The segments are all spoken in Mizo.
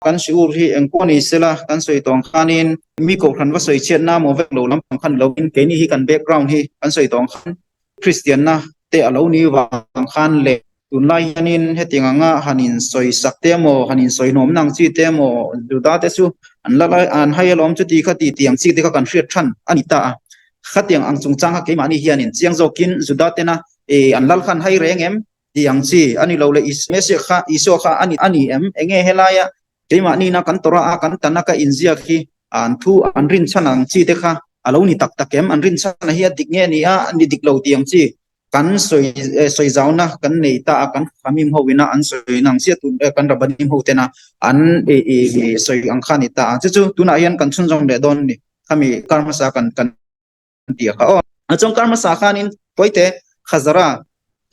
Kan shiur hi engpawh ni sela kan sawi tawng khanin mi kohhran va sawi chhiatna maw vek lo lampang khan lovin keini hi kan background hi kan sawi tawng khan Kristianna te a lo ni vang khan leh tunlai hianin hetiang anga han insawi sak te emaw han insawi hnawmna ang chi te emaw Juda te chu an la lai an hai alawm chuti kha ti tih ang chi te kha kan hriat than a ni ta a. Khatiang ang chungchang kha keimahni hianin chiang zawkin Juda tena an lal khan hai reng em? Tih ang chi a ni lo le Messia kha Isua kha a ni a ni em? Enge helaia keimahni na kan Torah a kan Tanakh a inziak hi an thu an rinchhan ang chi te kha a lo ni tak tak em? An rinchhan hi a dik nge ni a ni dik lo tih ang chi kan sawi sawi zauna kan nei ta a kan Chachamim ho ina an sawi na ang chiah tun kan Rabbanim ho tena an sawi ang kha a ni ta a chu chu tunah hian kan chhunzawm leh dawn a ni khami kar hmasa kan kan ti a kha aw. A chuan kar hmasa khanin Tawite Khazara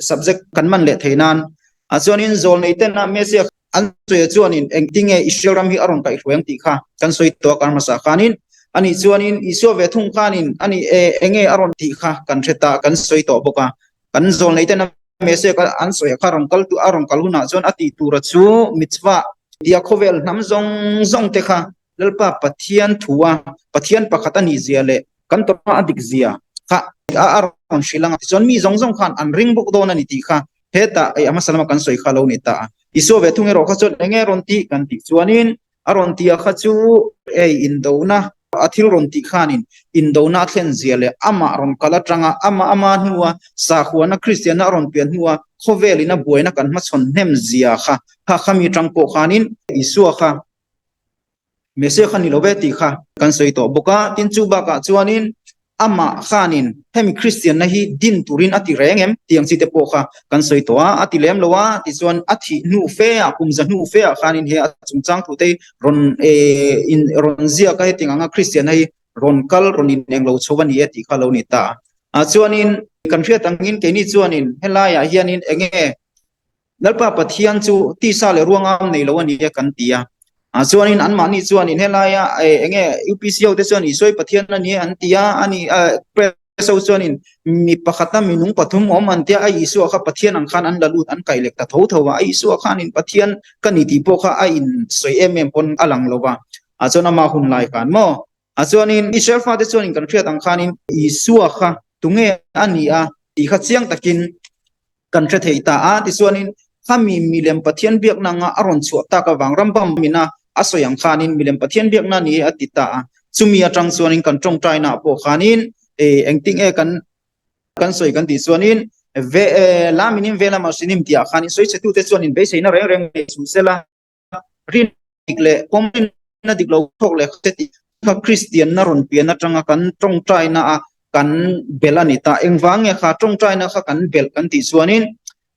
subject kan man leh thei nan a chuanin zawl nei ten a Messiah an sawi chuanin engtinge Israel ram hi a rawn kaihhruai ang tih kha kan sawi tawh a kar hmasa khanin ani chuanin Isua ve thung khanin ani e enge a rawn tih kha kan hre ta kan sawi tawh bawk a kan zawl nei ten a Messiah an sawi kha rawn kal a rawn kal hunah chuan a tih tura chu mitzvah tia khawvel hnam zawng zawng te kha Lalpa Pathian thua Pathian pakhat a nih zia leh kan tawrhna a dik zia kha a rawn hrilh ang a. Tichuan mi zawng zawng khan an ring bawk dawn a ni tih kha hetah ei a hmasa lama kan sawi kha lo ni ta a. Isua ve thung erawh kha chuan eng nge rawn tih kan tih chuanin a rawn tih ah kha chu ei indona a thil rawn tih khanin indona a thlen zia leh amah rawn kal atanga amah ama hnua sakhuana Kristianna a rawn pian hnua khawvelin a buaina kan hmachhawn hnem zia kha kha khami tang pawh khanin Isua kha Messiah kha ni lo ve tih kha kan sawi tawh bawk a, tin chu bakah chuanin amah khanin hemi Kristianna hi din turin a ti reng em tih ang chi te pawh kha kan sawi tawh a, a ti lem lo a, tichuan a thih hnu fe ah kum za hnu fe ah khanin he a chungchang thu te rawn in rawn ziak a hetiang anga Kristianna hi rawn kal rawn in englo chho a ni e tih kha lo ni ta a. Chuanin kan hriat angin keini chuanin helaiah hianin enge Lalpa Pathian chu tisa leh ruangam nei lo a ni e kan ti a. Ah chuanin anmahni chuanin helaia enge UPC ho te chuan Isua Pathian a ni e an ti a, ani press ho chuanin mi pakhat a minung pathum awm an tia a Isua kha Pathian ang khan an la lut an kaih lek ta tho tho a, a Isua khanin Pathian ka ni tih pawh kha a in sawi em em pawn a lang lo va. Ah chuan ama hun lai khan maw? Ah chuanin Israel fate chuanin kan hriat ang khanin Isua kha tunge a ni a tih kha chiang takin kan hre thei ta a, tichuanin khami milem Pathian biakna anga a rawn chhuah tak avang Rambam mina a sawi ang khanin milem Pathian biakna ni e a ti ta a, chumi atang chuanin kan tawngtaina ah pawh khanin engtin nge kan kan sawi kan tih chuanin ve la minim ve lama hrinim tih ah khanin sawi chhe tute chuanin beiseina reng reng nei chung sela rin dik leh pawm rinna dik lo thawk leh kha tih kha Kristianna rawn pian atanga kan tawngtaina a kan belh a ni ta. Engvang nge kha tawngtaina kha kan belh kan tih chuanin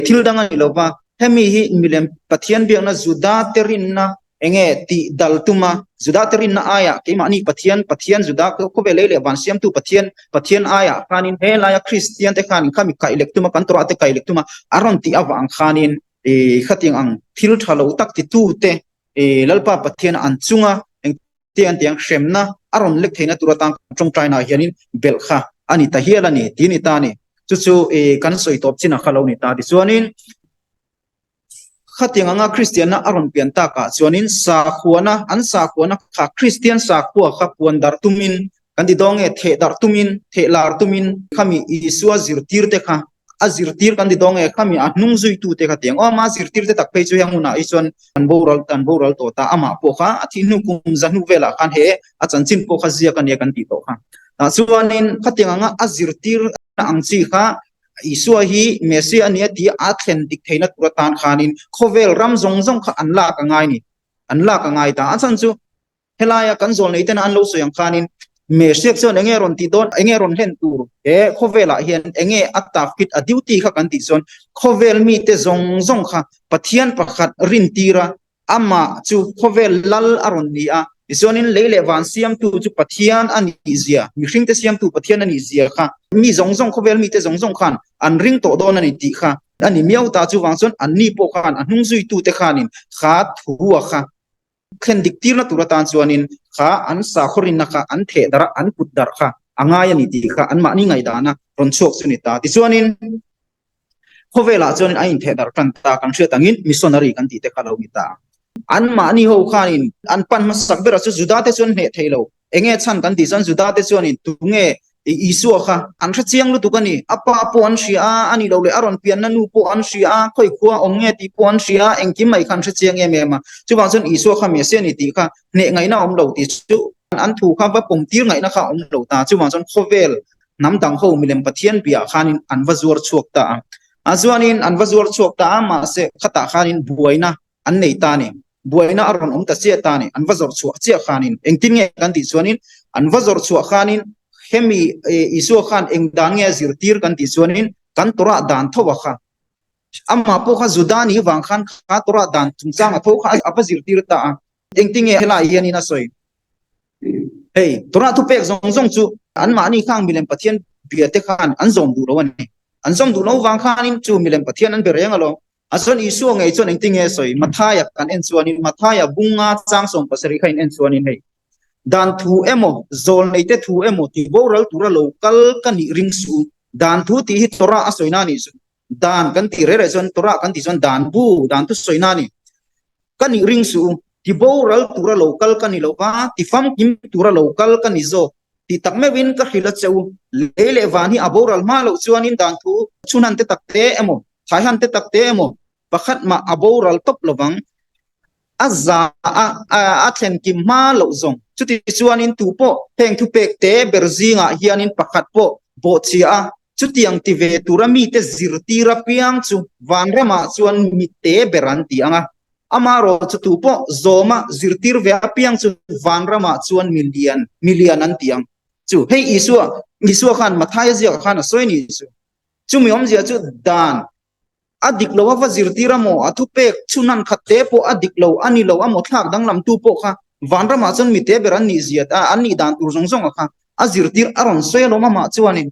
thil dang a ni lo va, hemi hi milem Pathian biakna Juda te rinna enge tih dal tuma Juda te rinna aiah keimahni Pathian Pathian Juda khawvel lei leh van siamtu Pathian Pathian aiah khanin helaia Kristian te khanin khami kaih lek tuma kan Torah te kaih lek tuma a rawn tih avang khanin I khatiang ang thil tha lo tak titute i Lalpa Pathian an chunga engti an tiang hremna a rawn lek theihna tur atan kan tawngtaina ah hianin belh kha a ni ta hial a ni ti ni ta a ni. Chu chu i kan sawi tawp chin ah kha lo ni ta. Tichuanin khatiang anga Kristianna a rawn pian takah chuanin sakhuana an sakhuana kha Kristian sakhua kha puan darh tumin kan ti dawn nge theh darh tumin theh lar tumin khami Isua zirtirte kha a zirtir kan ti dawn nge khami a hnung zuitu te kha tiang aw ama zirtir te tak phei chu heng hunah hi chuan an boral an boral tawh ta amah pawh kha a thih hnu kum za hnu velah khan he a chanchin pawh kha ziak ania kan tih tawh kha tah chuanin khatiang anga a zirtir ang chi kha Isua hi Messiah ania tih a thlen dik theihna tur atan khanin khawvel ram zawng zawng kha an lak a ngai ni an lak a ngai ta a chhan chu Helaia kan zawl nei tena an lo sawi ang khanin Mehriak chuan enge rawn tih dawn, enge rawn hlen tur he khawvelah hian enge a tafkit a duty kha kan tih chuan khawvel mite zawng zawng kha Pathian pakhat rin tir a, amah chu khawvel lal a rawn ni a, tichuanin lei leh van siamtu chu Pathian a nih zia, mihringte siamtu Pathian a nih zia kha mi zawng zawng khawvel mite zawng zawng khan an ring tawh dawn a ni tih kha a ni miau ta. Chuvang chuan anni pawh khan a hnung zuitute khanin kha thua kha Thlen dik tirna tur atan chuanin kha an sakhaw rinna kha an theh darh a, an kut darh kha a ngai a ni tih kha anmahni ngaihdana rawn chhuak chu ni ta. Tichuanin khawvelah chuanin a intheh darh tan ta kan hriat angin missionary kan tih te kha lo ni ta. Anmahni ho khanin an pan hmasak berah chu Juda te chuan hneh thei lo. Enge chhan kan tih chuan Juda te chuanin tunge Isua kha an hre chiang lutuk a ni. A pa pawh an hria a, a nih loh leh a rawn pianna nu pawh an hria a, khawi khua awm nge tih pawh an hria a, engkim mai kha an hre chiang em em a. Chuvang chuan Isua kha Messiah a ni tih kha hneh ngaihna a awm lo tih chu an thu kha va pawm tir ngaihna kha a awm lo ta. Chuvang chuan khawvel hnam dang ho milem Pathian biah khanin an va zuar chhuak ta a. A chuanin an va zuar chhuak ta a, mahse khatah khanin buaina an nei ta a ni. Buaina a rawn awm ta chiah ta a ni. An va zawrh chhuah chiah khanin engtin nge kan tih chuanin an va zawrh chhuah khanin hemi Isua khan eng dan nge a zirtir kan tih chuanin kan Torah dan tho a kha. Amah pawh kha Juda ni vang khan kha Torah dan chungchang a tho kha a va zirtir ta a. Engtin nge helai hianin a sawi? Hei, Torah thupek zawng zawng chu anmahni khang milem Pathian bia te khan an zawm duh lo a ni. An zawm duh lo vang khanin chu milem Pathian an be reng alawm. A chuan Isua ngei chuan engtin nge a sawi? Mathaia kan en chuanin, Mathaia bunga chang 70 kha in en chuanin hei, Dan thu emaw, zawlneite thu emaw ti boral tura lo kal ka nih ring suh u. Dan thu tih hi Torah a sawina a nih chu. Dan kan tih reh reh chuan Torah kan tih chuan dan bu, dan thu sawina a ni. Ka nih ring suh u. Ti boral tura lo kal ka ni lo va, ti famkim tura lo kal ka ni zawk. Tih tak meuhin ka hrilh a che u. Lei leh van hi a boral hma loh chuanin dan thu chhunhan te tak te emaw, Thaihan te tak te emaw pakhat mah a boral tawp lovang. A za a a thlen kim hma loh zawng. Chuti chuanin tu pawh heng thupek te ber zingah hianin pakhat pawh bawhchhia a, chutiang ti ve tura mite zirtir apiang chu vanramah chuan mi te ber an ti ang a. Amaherawh chu tu pawh zawma zirtir ve apiang chu vanramah chuan mi lian mi lian an ti ang. Chu hei Isua Isua khan Mathaia ziakah khan a sawi ni chu. Chumi awmzia chu dan a dik lo a va zirtir a maw, a thupek chhun han khat te pawh a dik lo a ni lo a maw thlak danglamtu pawh kha vanramah chuan mi te ber an nih zia a, an nih dan tur zawng zawng a kha a zirtir a rawn sawi alawm amah chuanin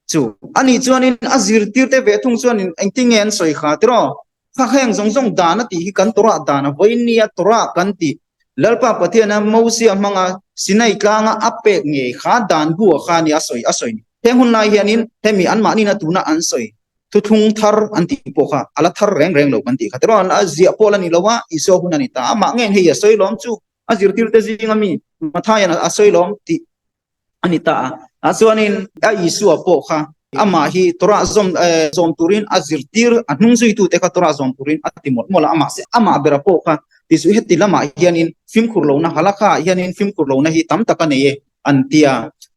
chu a nih chuanin a zirtir te ve thung chuanin engtin nge an sawi kha tiraw? Kha heng zawng zawng dan a tih hi kan Torah dan a vawiin nia Torah kan tih Lalpa Pathiana Mosia hmanga Sinai tlanga a pek ngei kha dan bu ah kha nia a sawi a sawi ni. Heng hun lai hianin hemi anmahni na tuna an sawi thuthlung thar an tih pawh kha a la thar reng reng lo kan tih kha tiraw a ziah pawh la ni lo a Isua hun a ni ta amah ngeiin hei a sawi lawm chu a zirtirte zinga mi Matthaia a sawi lawm tih a ni ta a. A chuanin a Isua pawh kha amah hi Torah zawm zawm turin a zirtir a hnung zuitute kha Torah zawm turin a ti mawlh mawlh a, amah se amah bera pawh kha ti chu heti lamah hianin fimkhur lohna halakha ah hianin fimkhur lohna hi tam tak a nei e an ti a.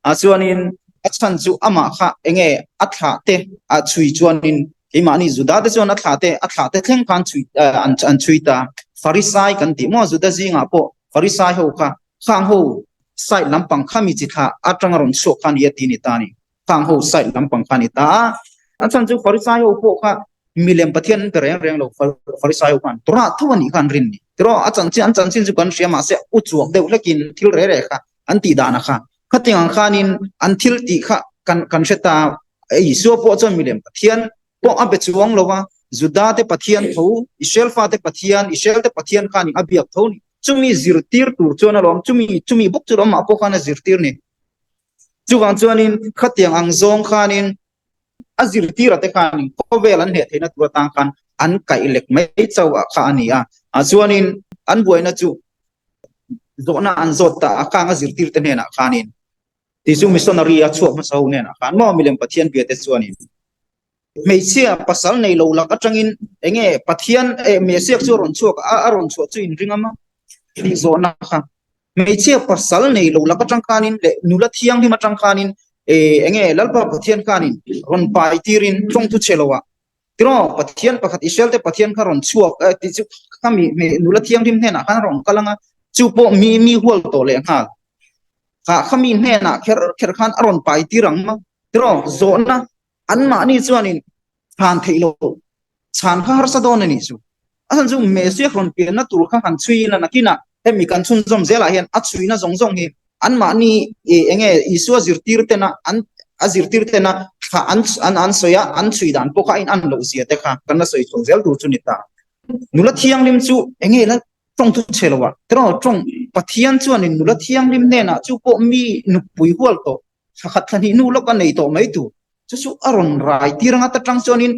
A chuanin a chhan chu amah kha enge a thlah te a chhui chuanin keimahni Juda te chuan a thlah te a thlah te thleng khan chhui an an chhui ta. Farisai kan tih maw Juda zingah pawh Farisai ho kha Khang ho side lampang kha mi chi thlah atanga rawn chhuak kha nia ti ni ta ni. Khang ho side lampang kha ni ta a. A chhan chu Farisai ho pawh kha milem Pathian an pe reng reng lo Farisai ho khan Torah tho a nih kha an rin ni. Tiraw a chanchin an chanchin chu kan hria mahse u chuak deuh hlekin thil re re kha an tih dan a kha. Khatiang ang khanin an thil tih kha kan kan hre ta a. Isua pawh chuan milem Pathian pawh a be chuang lo a, Juda te Pathian tho, Israel fate Pathian, Israel te Pathian khanin a biak tho ni. Chumi zirtir tur chuan alawm, chumi chumi bawk chu alawm mah pawh khan a zirtir ni. Chuvang chuanin khatiang ang zawng khanin a zirtira te khanin khawvel an hneh theihna tur atang khan an kaih lek mai chauh ah kha a ni a. Ah chuanin an buaina chu zawhna an zawt ta a khang a zirtir te hnenah khanin ti chu missionary a chhuak hmasa ho hnenah khan maw milem Pathian bia te chuanin Hmeichhia pasal nei lo lak atangin enge Pathian eh Messiah chu a rawn chhuak a, a rawn chhuah chu in ring ama tih zawhna kha. Hmeichhia pasal nei lo lak atang khanin leh nula thianghlim atang khanin eh enge Lalpa Pathian khanin rawn pai tirin tawngthu chhe loah tiraw Pathian pakhat Israel te Pathian kha rawn chhuak eh tih chu khami nula thianghlim hnenah khan a rawn kal anga chu pawh mi mi hual tawh leh nghal. Kha khami hnenah kher kher khan a rawn pai tir ang ma tiraw zawhna Anmahni chuanin chhan theih lo chhan kha harsa dawn a nih chu. A chhan chu Messiah rawn pianna tur kha han chhui ila nakinah hemi kan chhunzawm zelah hian a chhuina zawng zawng hi anmahni eng nge Isua zirtir tena an a zirtir tena thla an an an sawi a an chhui dan pawh kha a in an loh zia te kha kan la sawi chho zel tur chu ni ta. Nula thianghlim chu eng nge la tawng thu chhe lo a tiraw tawng Pathian chuanin nula thianghlim hnenah chu pawh mi nupui hual tawh Thla khat thla hnih hnu lawk a nei tawh mai tur. Chu chu a rawn rai tir anga ta tang chuanin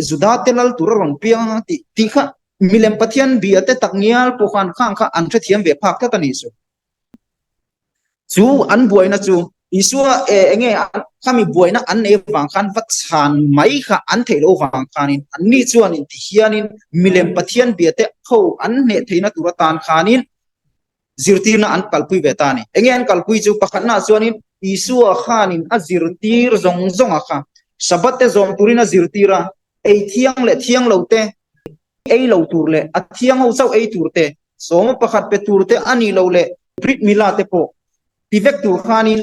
Juda te lal tur a rawn piang anga tih tih kha Milem Pathian bia te tak ngial pawh khan khang kha an hrethiam ve phak tlat a nih chu. Chu an buaina chu Isua e enge khami buaina an nei vang khan va chhan mai kha an theih loh vang khanin anni chuanin ti hianin milem Pathian bia te ho an hneh theihna tur atan khanin zirtirna an kalpui ve ta a ni. Enge an kalpui chu pakhatnaah chuanin Isua khanin a zirtir zawng zawnga kha Sabbath te zawm turin a zirtir a, ei thiang leh thiang lo te, ei lo tur leh a thiang ho chauh ei tur te, sawma pakhat pe tur te a nih loh leh Brit Milah te pawh ti vek tur khanin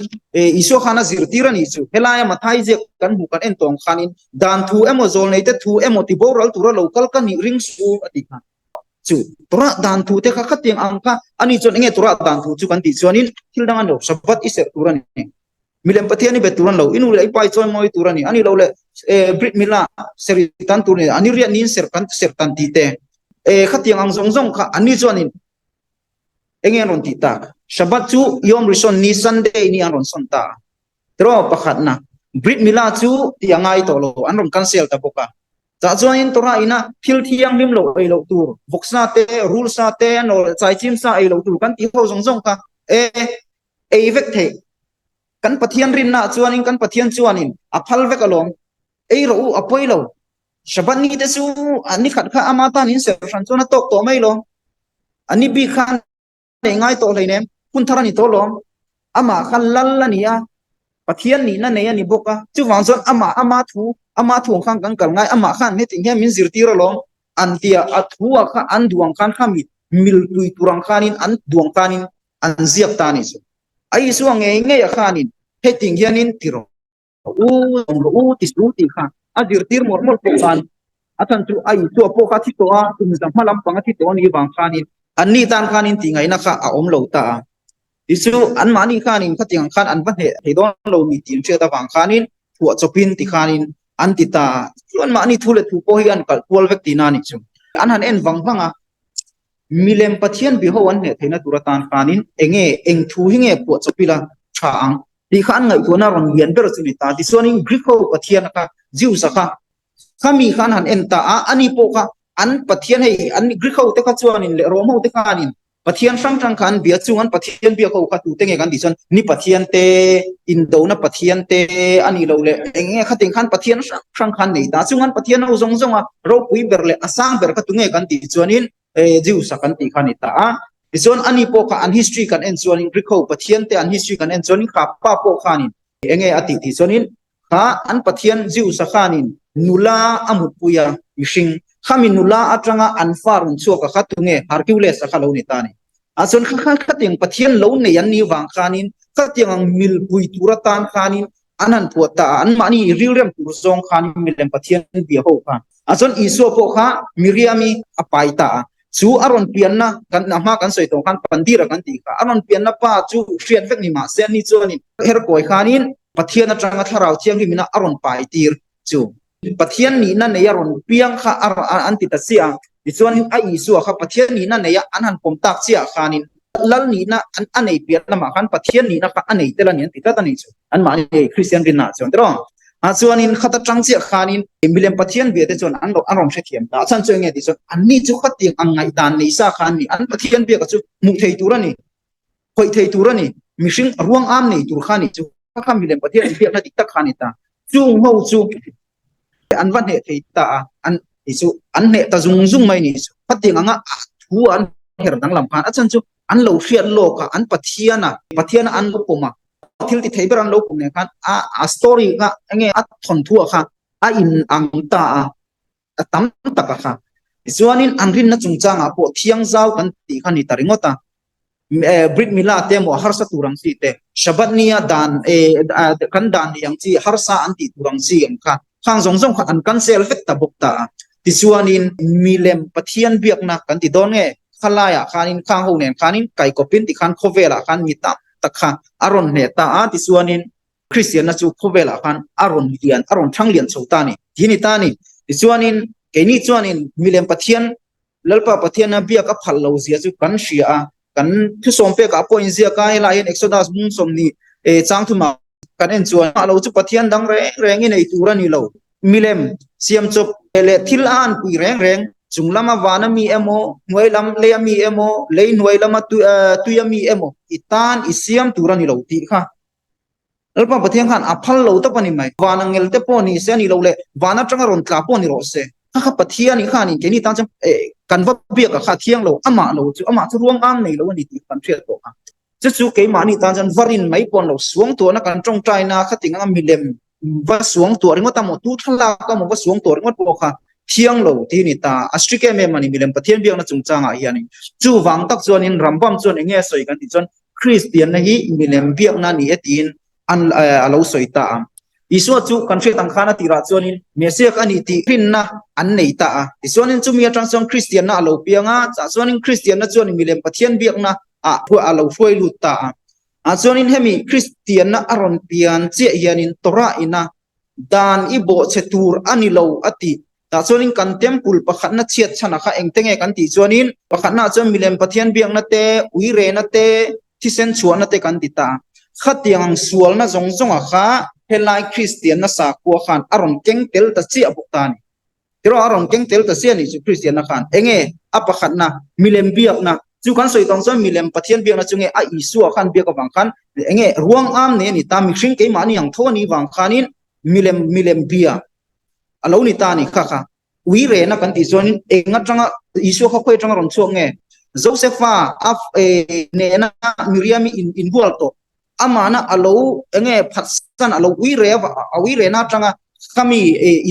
Isua khan a zirtir a nih chu. Helaia Mathai ziak kan hmuh kan en tawng khanin dan thu emaw zawlnei te thu emaw ti boral tura lo kal ka nih ring suh u a ti khan. Chu Torah dan thu te kha khatiang ang kha a nih chuan enge Torah dan thu chu kan tih chuanin thil dang a ni lo, Shabbat i serh tur a ni. Milem Pathian i bet tur a ni lo, i nu leh i pa i chawi mawi tur a ni, a ni lo leh Brit Milah ser i tan tur a ni, a ni riah niin ser kan ser tan tih te khatiang ang zawng zawng kha an ni chuanin enge an rawn tih tak? Shabbat chu Yom Rishon ni Sunday ni an rawn sawn ta a. Tiraw pakhatna Brit Milah chu tih a ngai tawh lo, an rawn cancel ta bawk a. Chah chuanin Torah ina thil thianghlim lo ei loh tur, vawksa te, rulsa te, a nawl chaichim sa ei loh tur kan tih ho zawng zawng kha e ei vek theih. Kan Pathian rinnaah chuanin kan Pathian chuanin a phal vek alawm. Ei rawh u, a pawi lo. Shabbat ni te chu a ni khat kha ama tan in serh hran chuan a tawk tawh mai lo. A ni bik khan nei ngai tawh hleinem, hun thar a ni tawh lawm. Amah kha lal a ni a, Pathian nihna nei a ni bawk a, chuvang chuan amah ama thu, ama thu ang khan kan kal ngai, amah khan hetiang hian min zirtir alawm an ti a, a thu ah kha an duh ang khan kha mi milpui tur ang khanin an duh ang khanin an ziak ta a nih chu. A Isua ngei ngei ah khanin hetiang hianin ti rawh u, zawm rawh u ti su tih kha a zirtir mawlh mawlh pawh khan a chhan chu a Isua pawh kha thi tawh a, kum za hma lampang a thi tawh a nih vang khanin anni tan khanin tihngaihna kha a awm lo ta a. Tichu anmahni khanin khatiang khan an va hneh thei dawn lo ni tih an hriat avang khanin phuah chawpin ti khanin an ti ta a. Chu anmahni thu leh thu pawh hi an kalh kual vek tihna a nih chu. An han en vang vang a, milem Pathian biho an hneh theihna tur atan khanin enge eng thu hi nge phuah chawp ila tha ang tih kha an ngaihtuahna rawn lian ber chu ni ta. Tichuanin Greek ho Pathian kha Zeus-a kha khami kha an han en ta a, ani pawh kha an Pathian hei an Greek ho te kha chuanin leh Rome ho te khanin Pathian hrang hrang kha an bia chung an Pathian biak ho kha tute nge kan tih chuan ni Pathian te, indona Pathian te a nih loh leh eng nge khatin khan Pathian hrang hrang kha an nei ta. Chung an Pathian ho zawng zawng a ropui ber leh a sang ber kha tunge kan tih chuanin Zeus a kan tih kha a ni ta a. Tichuan ani pawh kha an history kan en chuanin Greek ho Pathian te an history kan en chuanin kha pa pawh khanin eng nge a tih tih chuanin Kha an Pathian Zeus-a khanin nula a mutpui a, mihring, khami nula atanga an fa rawn chhuak a kha tunge Hercules-a kha lo ni ta a ni. Ah chuan kha kha khatiang Pathian lo nei an nih vang khanin khatiang ang milpui tur atan khanin an han phuah ta a, anmahni rilrem tur zawng khanin milem Pathian bia ho khan. Ah chuan Isua pawh kha Miriam-i a pai ta a, chu a rawn pianna kan a hma kan sawi tawh khan Pandira kan tih kha, a rawn pianna pa chu hriat vek ni mahse ani chuanin herkawi khanin Pathian atanga Thlarau Thianghlimina a rawn pai tir chu Pathian nihna nei a rawn piang kha a an ti ta chiah a, tichuanin a Isua kha Pathian nihna nei a an han pawm tak chiah khanin Lal nihna an a nei pian lamah khan Pathian nihna kha a nei tel a ni an ti tlat a ni chu anmahni hei Kristian rinna ah chuan tiraw. Ah chuanin khata tang chiah khanin milem Pathian bia te chuan an an rawn hrethiam ta a chhan chu enge tih chuan anni chu khatiang ang ngaihdan nei sa kha an ni an Pathian biaka chu hmuh thei tur a ni. khawih thei tur a ni, mihring ruang am nei tur kha a nih chu, kha kha milem Pathian an biakna dik tak kha a ni ta. Chung ho chu an va hneh thei ta a, an tih chu an hneh ta zung zung mai nih chu. Khatiang anga thu an her danglam khan a chhan chu an lo hriat lawk a, an Pathian a, Pathian a an lo pawm a, thil ti thei ber an lo pawm nen khan a a story kha enge a thawnthu ah kha a in ang ta a, a tam tak a kha. Tichuanin an rinna chungchangah pawh thiang zau kan tih kha ni ta ringawt a. Brit Milah te emaw harsa tur ang chi te, Shabbat nia dan kan dan ni ang chi harsa an tih tur ang chi ang kha, khang zawng zawng kha an cancel vek ta bawk ta a. Tichuanin milem Pathian biakna kan ti dawn nge, khalaiah khanin khang ho nen khanin kaikawpin tikhan khawvelah khan mi tam tak kha a rawn hneh ta a. Tichuanin Kristianna chu khawvelah khan a rawn lian, a rawn thang lian chho ta a ni. Ti ni ta a ni. Tichuanin keini chuanin milem Pathian Lalpa Pathiana biak a phal lo zia chu kan hria a, kan thusawm pekah pawh inziak a, helai hian Exodus bung sawmhnih chang thumah kan en chuan mah lo chu Pathian dang reng reng i nei tur a ni lo. Milem siam chawp leh thil a anpui reng reng. Chung lama vana mi emaw, hnuai lam leia mi emaw, lei hnuai lama tuia mi emaw i tan i siam tur a ni lo tih kha Lalpa Pathian khan a phal lo tawp a ni mai. Vana ngel te pawh ni se a ni lo le, van atanga rawn tla pawh ni rawh se. Kha kha Pathian i khanin keini tan chuan kan va biak a kha thiang lo, amah lo chu amah chu ruang am nei lo a ni tih kan hriat tawh kha. Chu chu keimahni tan chuan va rin mai pawh an lo suang tuahna kan tawngtaina khating anga milem va suang tuah ringawt a maw, tu thlalak a maw va suang tuah ringawt pawh kha thiang lo tih a ni ta. A strict em em a ni milem Pathian biakna chungchangah hianin. Chuvang tak chuanin Rambam chuan eng nge a sawi kan tih chuan Kristianna hi milem biakna a ni e tiin an a lo sawi ta a. Isua chu kan hriat ang khan a tirah chuanin Messiah a ni tih rinna an nei ta a. Tichuanin chumi atang chuan Kristianna a lo piang a, chah chuanin Kristianna chuan milem Pathian biakna ah a lo hruai lut ta a. Ah chuanin hemi Kristianna a rawn pian chiah hianin Torah ina dan i bawhchhe tur a ni lo a ti. Tah chuanin kan temple pakhatna chhiat chhan a kha engte nge kan tih chuanin pakhatnaah chuan milem Pathian biakna te, uirena te, thisen chhuahna te kan ti ta. Khatiang ang sualna zawng zawng a kha helai Kristianna sakhua khan a rawn keng tel ta chiah bawk ta a ni. Tiraw a rawn keng tel ta chiah a nih chu Kristianna khan. Enge a pakhatna milem biakna chu kan sawi tawng chuan milem Pathian biakna chu nge a Isua khan biak avang khan enge ruang am nei a ni ta mihring keimahni ang tho a nih vang khanin milem milem bia a lo ni ta a ni kha kha ui rena kan tih chuanin eng atanga Isua kha khawi atanga rawn chhuak nge Josepha a nena Miriami in inbual tawh amahna a lo enge phatsan a lo ui re a ui rena atanga khami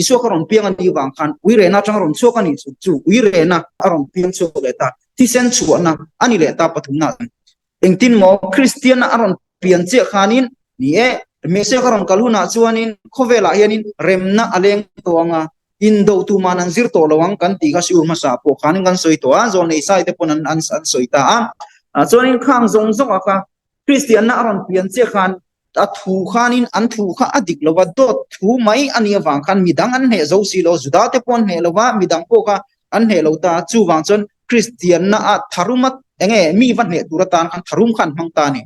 Isua kha rawn piang a nih vang khan ui rena atanga rawn chhuak a nih chu chu ui rena a rawn piang chhuak leh ta thisen chhuahna a ni leh ta pathumna Engtin maw Kristian a rawn pian chiah khanin, ni e, Messiah ka rawn kal hunah chuanin khawvelah hianin remna a leng tawh ang a, indo tuman an zir tawh lo ang kan tih kha siur hmasa pawh khanin kan sawi tawh a, zawlnei sai te pawn an an sawi ta a. Chuanin khang zawng zawngah kha Kristianna a rawn pian chiah khan a thu khanin an thu kha a dik lo va, dawt thu mai a nih avang khan midang an hneh zo si lo, Juda te pawh an hneh lo va, midang pawh kha an hneh lo ta, chuvang chuan Kristianna a tharum a enge mi va hneh tur atan khan tharum kha an hmang ta a ni.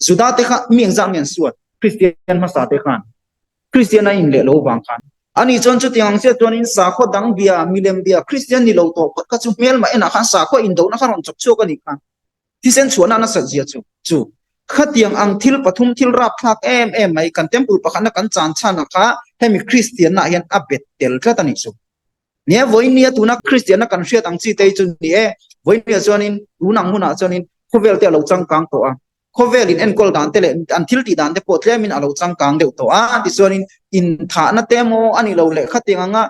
Juda te kha mi engzah nge an suat Kristian hmasa te khan Kristian a inleh lo vang khan. Ani chuan chutiang ang chiah chuanin sakhaw dang bia, milem bia, Kristian ni lo tawh phawt kha chu hmelmah enah khan sakhaw indohna kha rawn chawp chhuak a nih kha. Thisen chhuahna a nasat zia chu chu khatiang ang thil pathum thil rapthlak em em mai kan temple pakhatna kan chan chhan ah kha hemi Kristianna ah hian a bet tel tlat a nih chu. Nia vawiin nia tuna Kristianna kan hriat ang chi te hi chu ni e, vawiin nia chuanin tun ang hunah chuanin khawvel te a lo changkang tawh a, khawvel in enkawl dan te leh an thil tih dan te pawh tlemin a lo changkang deuh tawh a, tichuanin inthahna te emaw a nih loh leh khatiang anga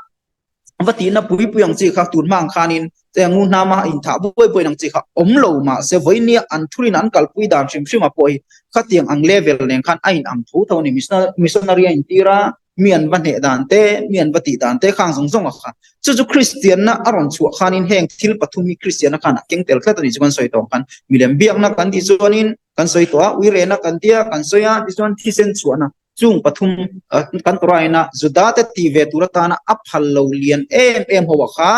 va tihna pui pui ang chi kha tun hma ang khanin ngu hnama inthah buai buai ang chi kha awm lo mahse vawiin nia an thurin an kalpui dan hrim hrim ah pawh hi khatiang ang level nen khan a in ang tho tho a ni missionary a intir a mi an va hneh dan te mi an va tih dan te khang zawng zawng a kha chu chu Kristianna a rawn chhuah khanin heng thil pathum hi Kristianna khan a keng tel tlat a ni chu kan sawi tawh ang khan milem biakna kan tih chuanin kan sawi tawh a uirehna kan tia kan sawi a tichuan thisen chhuahna Chung pathum kan tawraina Juda te ti ve tur atana a phal lo lian em em ho a kha,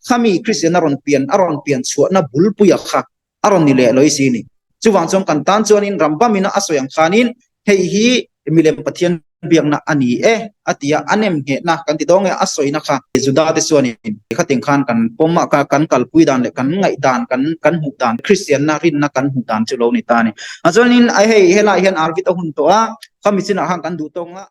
khami Kristian a rawn pian a rawn pian chhuahna bulpuia kha a rawn ni leh lawih si ni. Chuvang chuan kan tan chuanin Rambam ina a sawi ang khanin hei hi milem Pathian biakna a ni e a ti a, a nem nghehna kan ti dawng e a sawina kha Juda te chuanin khatin khan kan pawm a, kan kalpui dan leh kan ngaih dan kan kan hmuh dan Kristianna rinna kan hmuh dan chu lo ni ta a ni. Chuanin hei helaiah hian Arvid a hun tawh a, khami chinah khan kan duh tawk ang a.